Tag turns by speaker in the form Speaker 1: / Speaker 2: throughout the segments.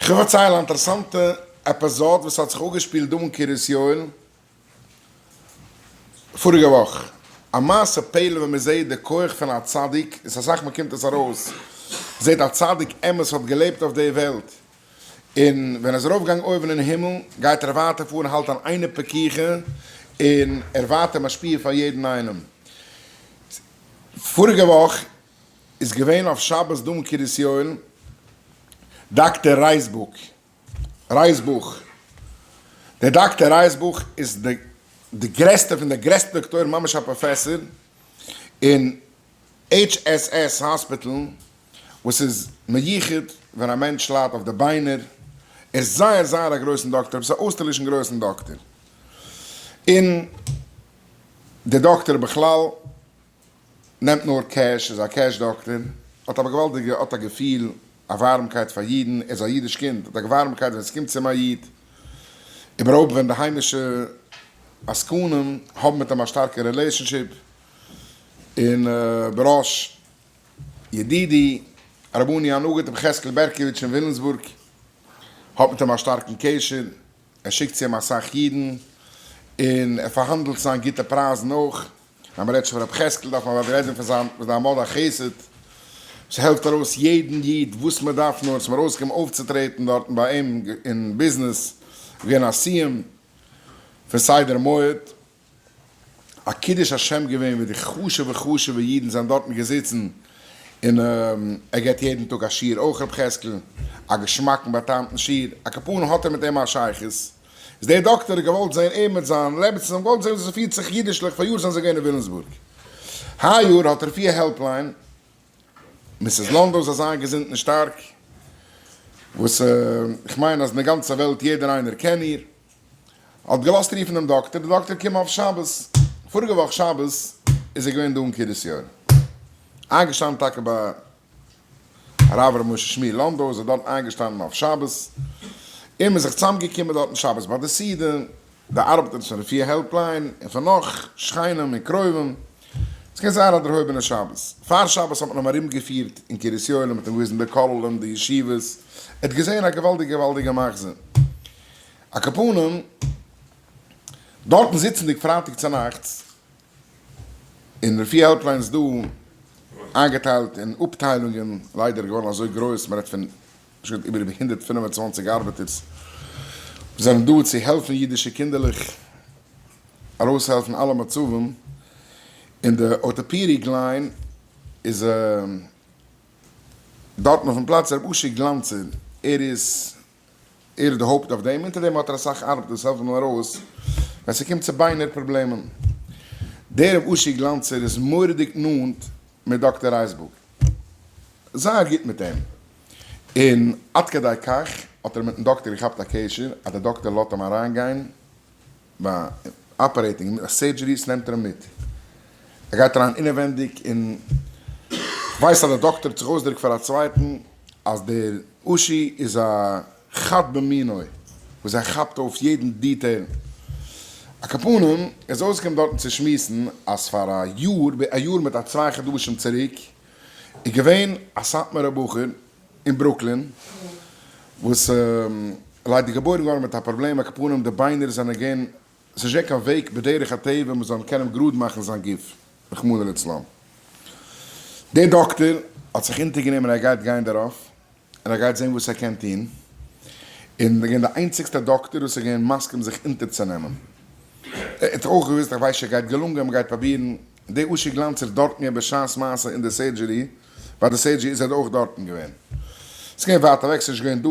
Speaker 1: כ'וועל פארציילן א אינטערעסאנטע עפיזאד וואס האט זיך אפגעשפילט דא אין קרית יואל פאריגע וואך. א מעשה פלא ווען מען זעהט די כח פון א צדיק, איז אסאך מאל קומט עס ארויס, מען זעהט א צדיק אמת האט געלעבט אויף די וועלט, און ווען ער איז ארויפגעגאנגען אויבן אין הימל גייט ער ווייטער פארן האלט אן עינא פקיחא און ער ווייטער משפיע פאר יעדן איינעם. פאריגע וואך איז געווען אויף שבת דא אין קרית יואל דאקטער רייסבוק, רייסבוך, דער דאקטער רייסבוך איז די די גרעסטע פון די גרעסטע דאקטוירים ממש א פראפעסער אין HSS hospital וואס איז מיוחד ווען א מענטש ליידט אויף די ביינער, ער איז זייער זייער א גרויסן דאקטער, עפעס א אויסטערלישן גרויסן דאקטער, און דער דאקטער בכלל נעמט נאר cash, איז א cash דאקטער, האט אבער געוואלדיגע, האט א געפיל, א ווארעמקייט פאר אידן, ער איז א אידיש קינד, האט א ווארעמקייט ווען ס'קומט צו אים א איד, איבערהויפט ווען די היימישע עסקנים האבן מיט אים א שטארקע relationship, און בראש ידידי הרבני הנגיד רבי חזקאל בערקאוויטש אין וויליאמסבורג האט מיט אים א שטארקן קשר, ער שיקט צו אים אסאך אידן, און ער פארהאנדלט זיין גוטע פרייזן אויך. ווען מ'רעדט שוין פון רבי חזקאל דארף מען אוודאי רעדן פון זיין פון זיין עמוד החסד וואס העלפט ארויס יעדן איד וואס מ'דארף נאר, ס'איז מיר אויסגעקומען אויפצוטרעטן דארטן ביי אים אין ביזנעס, געווען א סיום פון סדר מועד, א קידוש השם געווען ווי די חשובע חשובע אידן זענען דארטן געזיצן, און ער געבט יעדן טאג א שיעור אויך רבי חזקאל, א געשמאקן בא'טעמ'טן שיעור, על כל פנים האט ער מיט אים א שייכות. איז דער דאקטאר האט געוואלט זען אים מיט זיין רעבעצין, זיי האבן געוואלט זען וויאזוי ס'פירט זיך אידישליך, פאריאר זענען זיי געווען אין וויליאמסבורג, היי יאר האט רפואה Helpline, Mrs. לאנדא זאל זיין געזונט און שטארק, וואס איך מיין אז אין די גאנצע וועלט יעדער איינער קען איר, האט געלאזט רופן דעם דאקטאר, דער דאקטאר קומט אויף שבת, פאריגע וואך שבת איז ער געווען דא אין קרית יואל, איינגעשטאנען טאקע ביי הרב ר' משה שמואל לאנדא איז דארט איינגעשטאנען אויף שבת, און מ'איז זיך צוזאמגעקומען דארטן שבת ביי די סעודה, די ארבעטערס פון רפואה Helpline און פון נאך שכנים און קרובים, ס'איז געווען זייער א דערהויבענע שבת. פאר שבת האט מען אים ארומגעפירט אין קרית יואל און מ'האט אים געוויזן די כוללים, די ישיבות, ער האט געזען א געוואלדיגע געוואלדיגע מחזה. על כל פנים, דארטן זיצנדיג פרייטאג צונאכטס, און רפואה Helpline איז דא איינגעטיילט אין אפטיילונגען, ליידער געווארן אזוי גרויס, מען רעדט פון שוין איבער 125 ארבעטערס וואס זענען דא צו העלפן אידישע קינדערלעך, ארויסהעלפן אלע מצבים, און די orthopedic line איז דארטן אויפן פלאץ ר' אשר גלאנצער, ער איז ער איז די הויפט אויף דעם, אונטער דעם האט ער אסאך ארבעט וואס העלפן אים ארויס ווען ס'קומט צו ביינער פראבלעמען. דער רב אשי גלאנצער איז מורא'דיג נאנט מיט דאקטער רייסבורג, זייער גוט מיט אים, און עד כדי כך האט ער מיטן דאקטער געכאפט א קשר אז דער דאקטער לאזט אים אריינגיין ביי operating surgeries נעמט ער אים מיט, ער גייט אריין אינעווענדיג און כ'ווייס אז דער דאקטער האט זיך אויסגעדרוקט פאר א צווייטן אז דער אשי איז א חד במינו וואס ער כאפט אויף יעדן detail. על כל פנים איז אויסגעקומען דארטן צו שמועסן אז פאר א יאר, א יאר מיט א צוויי חדשים צוריק איז געווען א סאטמארע בחור אין ברוקלין וואס ליידער געבוירן געווארן מיט א פראבלעם, על כל פנים די ביינער זענען געווען, ס'איז נישט געווען קיין וועג בדרך הטבע מען זאל קענען גראד מאכן זיין גוף, רחמנא ליצלן. דער דאקטער האט זיך אונטערגענומען ער גייט גיין דערויף, און ער גייט זען וואס ער קען טון, און ער געווען די איינציגסטע דאקטער וואס איז געווען מסכים זיך אונטערצונעמען. ער האט אויך געוואוסט איך ווייס נישט ער גייט געלונגען, מען גייט פראבירן, דער אשי גלאנצער דארטן געווען בשעת מעשה אין די surgery, ביי די surgery איז ער אויך דארטן געווען. ס'איז געווען ווייט אוועק, ס'איז נישט געווען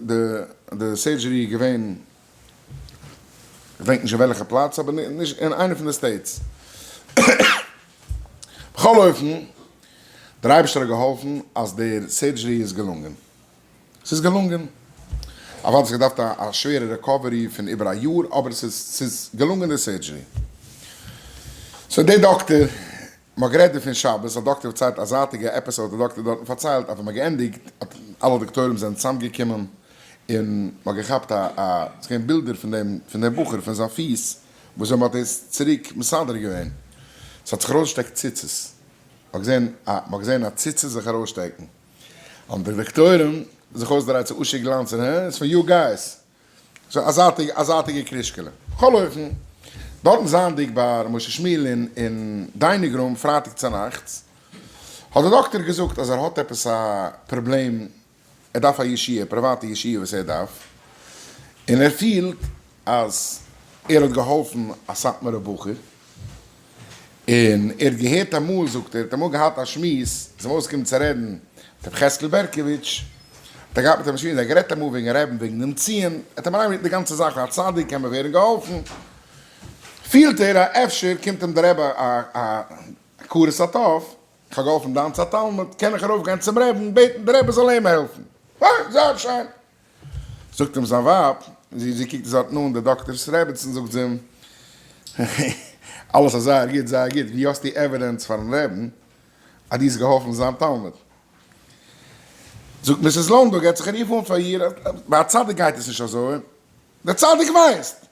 Speaker 1: דא, די surgery איז געווען, כ'דענק נישט אין וועלכע פלאץ, אבער נישט אין איינע פון די states. בכל אופן, דער אייבערשטער האט געהאלפן אז דער surgery איז געלונגען. ס'איז געלונגען. אוודאי ס'האט געדארפט א שווערע recovery פון איבער א יאר, אבער ס'איז ס'איז געלונגען די surgery. so דער דאקטער, מ'האט גערעדט דערפון שבת, א דאקטער פארציילט א זייטיגע עפעס האט דער דאקטער דארטן פארציילט אז ווען מ'האט געענדיגט האט אלע דאקטוירים זענען צוזאמגעקומען און מ'האט געכאפט א א ס'איז געווען בילדער פון דעם פון דעם בחור פון זיין פיס וויאזוי מ'האט דאס צוריק מסדר געווען, ס'האט זיך ארויסגעשטעקט ציצית, מ'האט געזען א מ'האט געזען א ציצית זיך ארויסשטעקן, האבן די דאקטוירים. זיך אויסדרייט צו אשר גלאנצער, הע? איז פון you guys. סאו א זייטיגע א זייטיגע קרישקעלע. בכל אופן, דארטן זייענדיג ביי ר' משה שמואל אין אין dining room פרייטאג צונאכטס, האט דער דאקטער געזאגט אז ער האט עפעס א פראבלעם, ער דארף א ישועה, פריוואטע ישועה וואס ער דארף, און ער פילט אז ער האט געהאלפן א סאטמארע בחור, און ער האט געהערט אמאל, זאגט ער, ער האט אמאל געהאט א שמועס, איז אים אויסגעקומען צו רעדן מיט רבי חזקאל בערקאוויטש, האט ער געהאט מיט אים א שמועס, ער האט גערעדט אמאל וועגן רעבן, וועגן דעם ציון, ער האט אים אריינגעברענגט די גאנצע זאך, א צדיק קען מען ווערן געהאלפן, פילט ער אז אפשר קומט אים דער רבי א הכרת הטוב, איך האב געהאלפן דיינס א תלמיד, קען איך ארויפגיין צום רעבן בעטן דער רבי זאל אים העלפן. פיין, זייער שיין. זאגט אים זיין ווייב, זי זי קוקט עס דארטן אן, די דאקטער'ס רעבעצן, זאגט זי אים, אלעס איז זייער גוט, זייער גוט, ווי האסטו evidence פארן רעבן אז דו האסט געהאלפן זיין תלמיד? זאגט Mrs. לאנדא, געט זיך א רוף אן פאר איר, ביי א צדיק גייט עס נישט אזוי, דער צדיק ווייסט!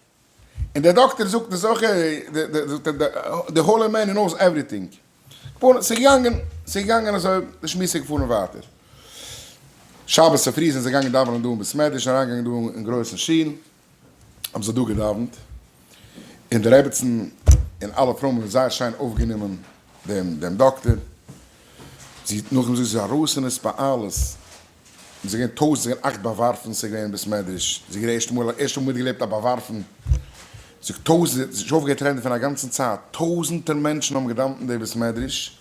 Speaker 1: און דער דאקטער זאגט עס אויך, די holy man knows everything. ס'איז געגאנגען, ס'איז געגאנגען אזוי, די שמועס איז געפארן ווייטער. שבת צופרי זענען זיי געגאנגען דאווענען דא אין בית מדרש, אריינגעגאנגען דא אין גרויסן שול, האבן זיי דא געדאווענט, און די רעבעצן און אלע פרויען האבן זייער שיין אויפגענומען דעם דעם דאקטער. זי האט נאכדעם געזאגט זי איז ארויס אין התפעלות, ס'איז געווען טויזנט, ס'איז געווען אכט באווארפן, ס'איז געווען אין בית מדרש, זי איז געווען ערשטע מאל, ערשטע מאל מיטגעלעבט א באווארפן, זי האט טויזנט, זי האט נישט אויפגעהערט רעדן פון א גאנצן צייט, טויזנטער מענטשן האבן געדאוונט אין די בית מדרש,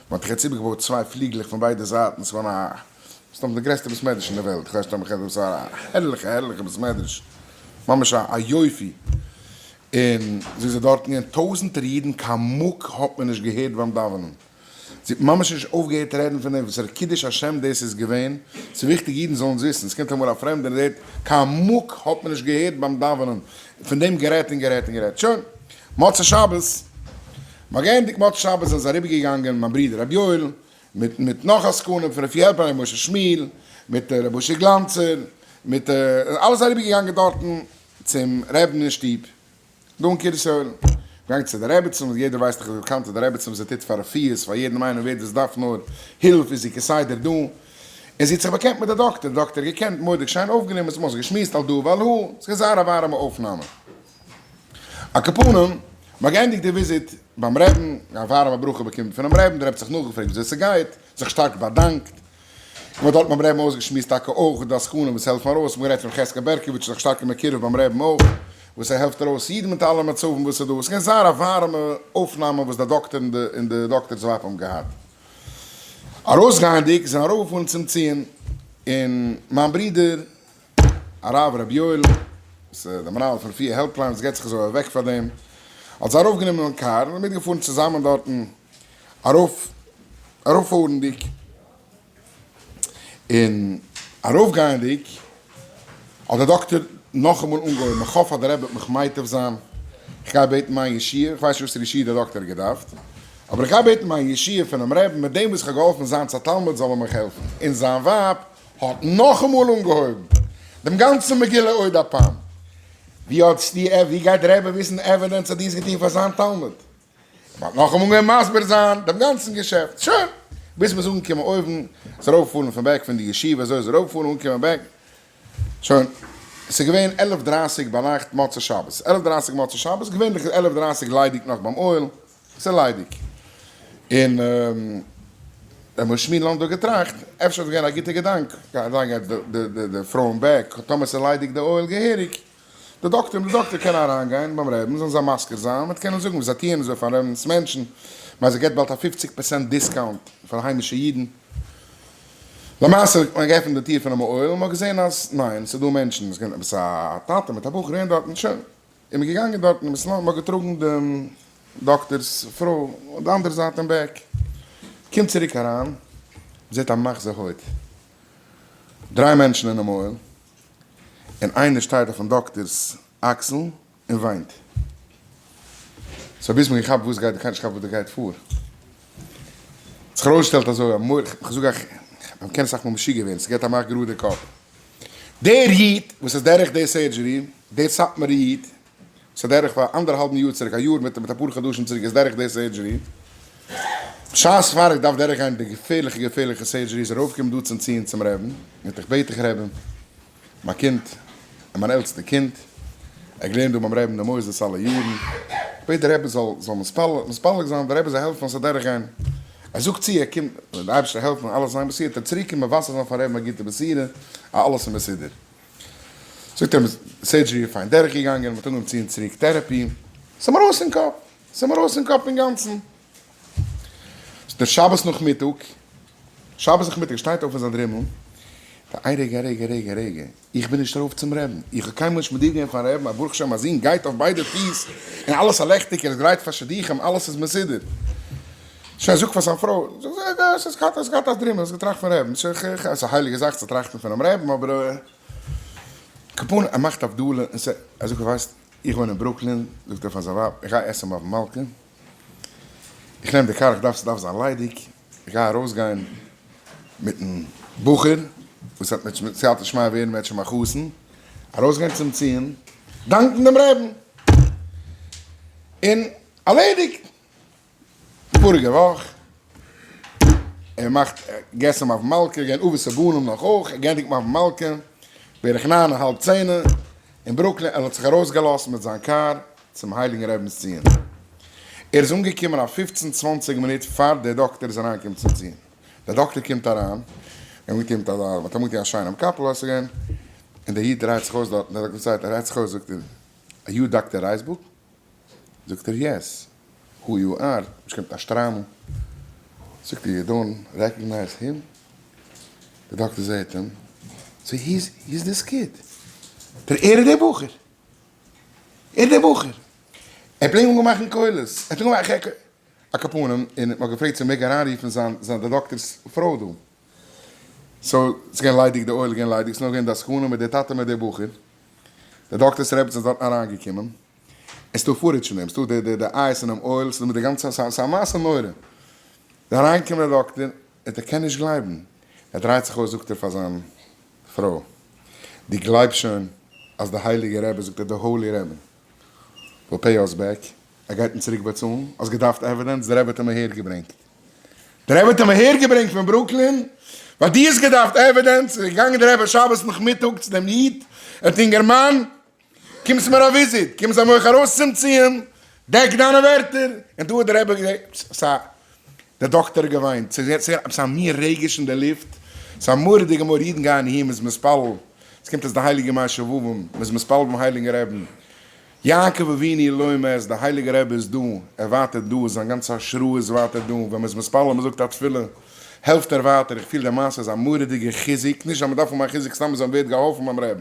Speaker 1: מען האט דאך יעצט איבערגעבויט צוויי פליגלעך פון ביידע זייטן, ס'איז געווארן א, מסתם די גרעסטע בית מדרש אין די וועלט, כ'ווייס נישט אויב מ'קען זאגן, ס'איז א הערליכע הערליכע בית מדרש, ממש א א יופי, און זי איז דארטן געווען טויזנטער אידן, קיין מוק האט מען נישט געהערט ביים דאווענען. זי האט ממש נישט אויפגעהערט רעדן פון דעם וואסערע קידוש השם דאס איז געווען, ס'איז וויכטיג אידן זאלן עס וויסן, ס'קומט אמאל א פרעמדער און רעדט, קיין מוק האט מען נישט געהערט ביים דאווענען, פון דעם גערעדט און גערעדט און גערעדט, שוין, מוצאי שבת, מ'האט געענדיגט מוצאי שבת זענען זיי אריבערגעגאנגען, מיין ברודער רבי יואל, מיט מיט נאך עסקנים פון רפי העלפער, רבי משה שמיל, מיט רבי אשר גלאנצער, מיט אלע זיי אריבערגעגאנגען דארטן צום רעבן אין שטוב. דא אין קרית יואל. געגאנגען צו די רעבעצן, וואס יעדער ווייסט דאך איז באקאנט אז די רעבעצן וואס זי טוט פאר רפואות פאר יעדעם איינעם ווער דאס דארף נאר הילף איז זי כסדר דא, און זי האט זיך באקענט מיט די דאקטער, די דאקטער האט געקענט, מורא'דיג שיין אויפגענומען, זיי האבן זיך געשמועסט על דא ועל הא, ס'איז געווען זייער א ווארעמע אויפנאמע. על כל פנים, מ'האט געענדיגט די וויזיט ביים רעבן, א ווארעמע ברכה באקומען פונעם רעבן, דער רבי האט זיך נאכגעפרעגט וויאזוי ס'גייט, זיך שטארק באדאנקט, און מ'האט דארט ביים רעבן אויסגעשמועסט טאקע אויך די עסקנים וואס העלפן ארויס, מ'האט גערעדט פון חזקאל בערקאוויטש איז א שטארקע מקורב ביים רעבן אויך, וואס ער העלפט ארויס אידן מיט אלע מצבים וואס איז דא, ס'איז געווען זייער א ווארעמע אויפנאמע וואס די דאקטער און די דאקטער'ס ווייב האבן געהאט. ארויסגייענדיג זענען ארויפגעפארן צום ציון, און מיין ברודער הרב ר' יואל, וואס איז די מנהל פון רפואה helpline וואס געבט זיך אזוי אוועק פאר דעם, האט זיי ארויפגענומען אין קאר און מיטגעפארן צוזאמען דארטן ארויף ארויפפארנדיג און ארויפגייענדיג האט דער דאקטער נאכאמאל אנגעהויבן, איך האף אז דער רבי וועט מיך מייטיב זיין, איך גיי בעטן מיין ישועה, איך ווייס נישט וואסערע ישועה דער דאקטער האט געדארפט, אבער איך גיי בעטן מיין ישועה פונעם רעבן, מיט דעם וואס איך האב געהאלפן זיינס א תלמיד זאל ער מיך העלפן, און זיין ווייב האט נאכאמאל אנגעהויבן דעם גאנצן מגילה עוד הפעם, ווי האטסטו ווי גייט דער רבי וויסן evidence אז דו האסט געטון פאר זיין תלמיד? מ'האט נאכאמאל אנגעהויבן מסביר זיין דעם גאנצן געשעפט, שוין, ביז מ'איז אנגעקומען אויבן, איז ארויפגעפארן פון back פון די ישיבה, אזוי איז ארויפגעפארן אנגעקומען back, שוין, ס'איז געווען עלף דרייסיג ביינאכט מוצאי שבת, עלף דרייסיג מוצאי שבת, געווענליך איז עלף דרייסיג ליידיג נאך ביים אוהל, ס'איז ליידיג, און ר' משה שמואל לאנדא האט געטראכט, אפשר איז געווען א גוטע געדאנק, אריינגיין די פרויען back, טאמער ס'איז ליידיג די אוהל געהעריג, די דאקטער די דאקטער קען אריינגיין ביים רעבן זאלן זיי מזכיר זיין מ'וועט קענען זאגן וואס זיי טוען אזוי פארן רעבנ'ס מענטשן מיין זיי געט באלד א פופציג פערסענט discount פאר היימישע אידן למעשה האט מען געעפנט די טיר פונעם אוהל און מ'האט געזען אז ניין ס'איז דא מענטשן עס געווען עפעס א טאטע מיט א בחור געווען דארטן שוין איז מען געגאנגען דארטן און מ'האט געטראגן דעם דאקטער'ס פרוי אויף די אנדערע זייט אין back קומט צוריק אריין זעט א מחזה הוד דריי מענטשן אינעם אוהל און איינער שטייט אויפן דאקטער'ס אקסל און וויינט. so ביז מ'האט געכאפט וואס גייט, קיינער נישט געכאפט וואס דא גייט פאר. האט זיך ארויסגעשטעלט אזוי א מוח, כ'זאג אייך, מ'קען אסאך מאל משוגע ווערן, ס'געט א מאך גראד די קאפ. דער איד וואס איז דורך די surgery, דער סאטמארע איד, וואס איז דורך פאר אנדערהאלבן יאר צוריק, א יאר מיט אפאר חדשים צוריק איז דורך די surgery. בשעת פאר איך דארף דורך גיין די געפערליכע געפערליכע surgery איז ארויפגעקומען דא צום ציון צום רעבן, מיט איך בעט דיך רעבע, מיין קינד, און מיין עלטסטע קינד, ער געלערנט דא ביים רעבן די מוסדות אלע יארן, איך בעט די רבי זאל זאל מתפלל מתפלל זיין, די רבי זאל העלפן אז ס'זאל דורך גיין, ער זאגט צו ער קומט, די אייבערשטער העלפן אלעס זיין בסדר, ער צוריק קומען מבשר זיין פארן רעבן א גוטע בשורה אז אלעס איז מסודר. זאגט ער surgery איז פיין דורך געגאנגען, מ'האט אנגעהויבן ציען צוריק therapy, ס'איז אים ארויס פון קאפ, ס'איז אים ארויס פון קאפ אינגאנצן. דער שבת נאכמיטאג, שבת נאכמיטאג שטייט אויף פון זיין דרימל, איין רגע, א רגע, א רגע, א רגע, איך בין נישט ארויף צום רעבן, איך האב קיינמאל נישט מודיע געווען פארן רעבן אז ברוך השם מיין זון גייט אויף ביידע פיס און אלעס איז לעכטיג, ער איז גרייט פאר שידוכים, אלעס איז מסודר. שוין זאג פאר זיין פרוי, זאגט זי, עס איז געהאט, עס איז געהאט א דרימל, עס געטראכט פון רעבן, ס'איז א הייליגע זאך צו טראכטן פונעם רעבן, אבער כפרה, ער מאכט הבדלה און ער זאגט, ווייסט, איך וואוין אין ברוקלין, זאגט ער פאר זיין ווייב, איך גיי עסן ביי מלכה, איך נעם די קאר, איך דארף, ס'דארף זיין ליידיג, איך גיי ארויסגיין מיטן בחור, וואס האט מיט סייעתא דשמיא ווערן וועט שוין מיין חתן, ארויסגיין צום ציון, דאנקן דעם רעבן, און ארלעדיגט. פאריגע וואך, ער מאכט געסן אויף מלכה, געווען אבות ובנים נאך אויך, ער געענדיגט מאכן מלכה, בערך ניין און האלב צענע, אין ברוקלין, ער האט זיך ארויסגעלאזט מיט זיין קאר צום הייליגן רבינ'ס ציון. ער איז אנגעקומען א פופצן צוואנציג מינוט פאר דער דאקטער איז אריינגעקומען צום ציון. דער דאקטער קומט אריין, און אנגעקומט אזא, מ'האט אים אנגעטון א שיינעם קאפל, ווייסט געווען, און דער איד דרייט זיך אויס דארטן, דער דאקטער דרייט זיך אויס, זאגט ער, are you doctor רייסבוך? זאגט ער yes, who you are, נישט קומט א שטריימל, זאגט ער you don't recognize him, די דאקטער זעהט אים, so he's he's this kid, דער ער איז דער בחור, ער איז דער בחור, ער האט פלעין אנגעהויבן מאכן קולות, ער האט אנגעהויבן מאכן א כפנים, און מען האט געפרעגט צו מען מעג אריינרופן זיין זיין די דאקטער'ס פרוי דא, so ס'איז געווען ליידיג די אוהל איז געווען ליידיג, ס'איז נאר געווען די עסקנים מיט די טאטע מיט די בחור, די דאקטער'ס רעבעצין איז דארטן אריינגעקומען. עס איז דא footage פון דעם, ס'איז דא די די אייז אינעם אויל, ס'איז דא מיט די גאנצע, ס'איז א מעשה נורא. די אריינגעקומענע דאקטער, ער קען נישט גלייבן, ער דרייט זיך אויס זאגט ער פאר זיין פרוי, דו גלייבסט שוין אז די הייליגע רבי, זאגט ער די holy רבי, will pay us back, ער גייט אונז צוריק באצאלן, האסט געדארפט evidence, די רבי האט אים אהער געברענגט, די רבי האט אים אהער געברענגט פון ברוקלין, ווייל דו האסט געדארפט evidence, איז געגאנגען די רבי שבת נאכמיטאג צו דעם איד, ער האט אינגערמאן, קומסט מיר א וויזיט, קום זיי מוח ארויס צום ציון, דעק דיינע ווערטער, און דא האט דער רבי סא דער דאקטער געוויינט, ס'איז יעצט עפעס א מין רגש אין די לופט, ס'איז א מורא'דיגע מורא, אידן גייען אהין, מ'איז מתפלל, עס קומט עס די הייליגע ימי שובבים, מ'איז מתפלל ביים הייליגן רעבן, יעקב אבינו לא מת, די הייליגע רבי איז דא, ער ווייטער דא, זיין גאנצע השראה איז ווייטער דא, ווען מ'איז מתפלל און מ'זאגט א תפילה, העלפט ער ווייטער, איך פיל די מעשה איז א מורא'דיגע חיזוק, נישט אז מ'דארף האבן א חיזוק סתם אז מ'ווערט געהאלפן ביים רעבן.